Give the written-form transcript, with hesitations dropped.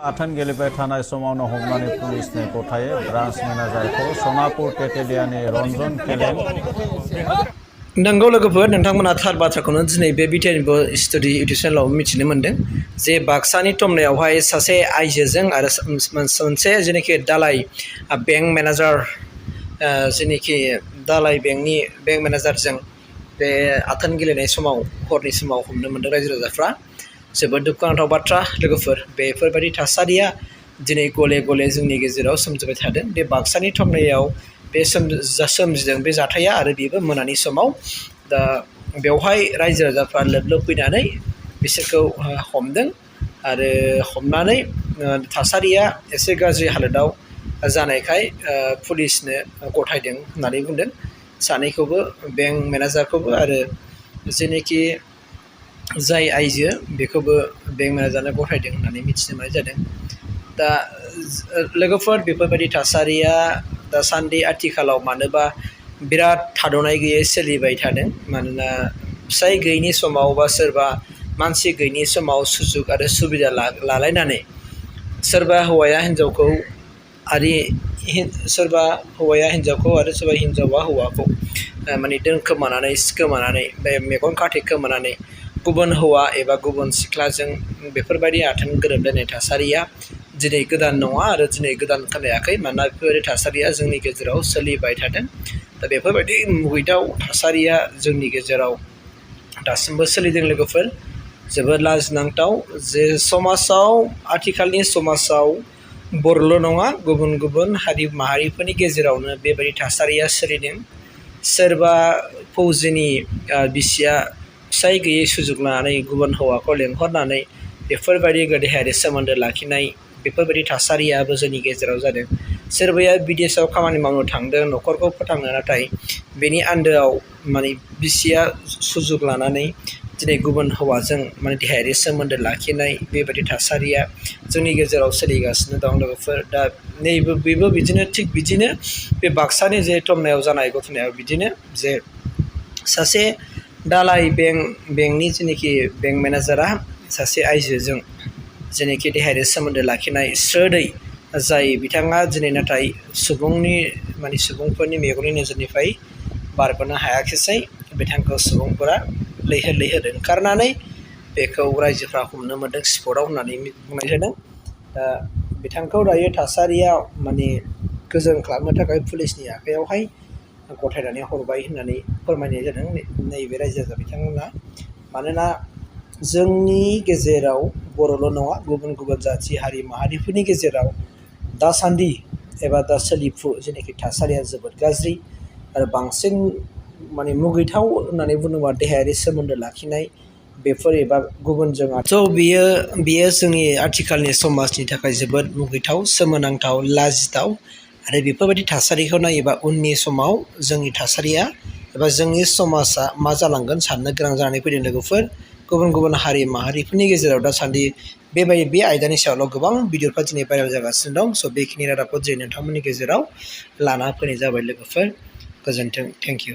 आथोन गेलेबाय थानाय समावनो हमनानै पुलिसनि गथायै ब्रान्च मेनेजारखौ सनापुर टेटेलियानि रन्जन केलें नंगौ लोगोफोर नोंथांमोना थार बाथ्राखौनो दिनै बे स्टुडियो इउटुब चेनेलाव मिथिनो मोनदों जे बाक्सानि टमनायावहाय सासे आइजोजों आरो मोनसे जेनाखि दालाय बेंक मेनेजार जेनाखि दालाय बेंकनि बेंक मेनेजारजों बे आथोन गेलेनाय समाव हरनि समाव हमनो मोनदों रायजो राजाफ्रा जोबोद दुखुनांथाव बाथ्रा लोगोफोर बेफोरबायदि थासारिया दिनै गले गले जोंनि गेजेराव सोमजिबाय थादों बे बाक्सानि टमनायाव बे सोमजिदों बे जाथाया आरो बेबो मोनानि समाव दा बेवहाय रायजो राजाफ्रा लोब लोब फैनानै बिसोरखौ हमदों आरो हमनानै थासारिया एसे गाज्रि हालोदाव जानायखाय पुलिसनो गथायदों होननानै बुंदों सानैखौबो बेंक मेनेजारखौबो आरो जेनाखि जाय आइजो बेखौबो बेंक मेनेजारनो गथायदों होननानै मिथिनो मोननाय जादों दा लोगोफोर बेफोरबायदि थासारिया दासान्दि आथिखालाव मानोबा बिराद थाद'नाय गैयै सोलिबाय थादों मानोना फिसाय गैयैनि समाव बा सोरबा मानसि गैयैनि समाव सुजुग आरो सुबिदा लालायनानै सोरबा हौवाया हिन्जावखौ सोरबा हौवाया हिन्जावखौ आरो सोरबा हिन्जावा हौवाखौ माने दोनखोमानानै सिखोमानानै बे मेगन खाथेखोमानानै गुबुन हौवा एबा गुबुन सिख्लाजों बेफोरबायदि आथोन गोरोबलायनाय थासारिया दिनै गोदान नङा आरो दिनै गोदान खोनायाखै मानोना बेफोरबायदि थासारिया जोंनि गेजेराव सोलिबाय थादों दा बेफोरबायदि मुगैथाव थासारिया जोंनि गेजेराव दासिमबो सोलिदों लोगोफोर जोबोद लाजिनांथाव जे समाजाव आथिखालनि समाजाव बर'ल' नङा गुबुन गुबुन हारि माहारिफोरनि गेजेरावनो बेबायदि थासारिया सोलिदों सोरबा फौजिनि बिसिया फिसाय गैयै सुजुग लानानै गुबुन हौवाखौ लेंहरनानै बेफोरबायदि देहायारि सोमोन्दो लाखिनाय बेफोरबायदि थासारियाबो जोंनि गेजेराव जादों सोरबाया बिदेशआव खामानि मावनो थांदों न'खरखौ फोथांनो नाथाय बेनि आन्दोआव माने बिसिया सुजुग लानानै दिनै गुबुन हौवाजों माने देहायारि सोमोन्दो लाखिनाय बेबायदि थासारिया जोंनि गेजेराव सोलिगासिनो दं लोगोफोर दा बेबो बिदिनो थिग बिदिनो बे बाक्सानि जे टमनायाव जानाय घटनायाव बिदिनो जे सासे दालाय बेंकनि जेनाखि बेंक मेनेजारा सासे आइजोजों जेनाखि देहायारि सोमोन्दो लाखिनाय स्रोदै जाय बिथाङा दिनै नाथाय सुबुंफोरनि मेगननि नोजोरनिफ्राय बारग'नो हायाखिसै बिथांखौ सुबुंफोरा लैहोर लैहोर ओंखारनानै बेखौ रायजोफ्रा हमनो मोनदों स्पटआव होननानै बुंनाय जादों दा बिथांखौ दायो थासारिया माने गोजोन खालामनो थाखाय पुलिसनि आखायावहाय गथायनानै हरबाय होननानै फोरमायनाय जादों नैबे रायजो राजा बिथांमोना मानोना जोंनि गेजेराव बर'ल' नङा गुबुन गुबुन जाथि हारि माहारिफोरनि गेजेराव दासान्दि एबा दा सोलिफु जेनाखि थासारिया जोबोद गाज्रि आरो बांसिन माने मुगैथाव होननानै बुङोबा देहायारि सोमोन्दो लाखिनाय बेफोर एबा गुबुनजों बियो जोंनि आथिखालनि समाजनि थाखाय जोबोद मुगैथाव सोमोनांथाव लाजिथाव आरो बेफोरबायदि थासारिखौ नायोबा उननि समाव जोंनि थासारिया एबा जोंनि समाजा मा जालांगोन साननो गोनां जानानै फैदों लोगोफोर गुबुन गुबुन हारि माहारिफोरनि गेजेराव दासान्दि बे आयदानि सायावल' गोबां भिडिअफ्रा दिनै भाइरेल जागासिनो दं स' बेखिनि रादाबखौ दिनै नोंथांमोननि गेजेराव लाना फैनाय जाबाय लोगोफोर गोजोन्थों थेंक इउ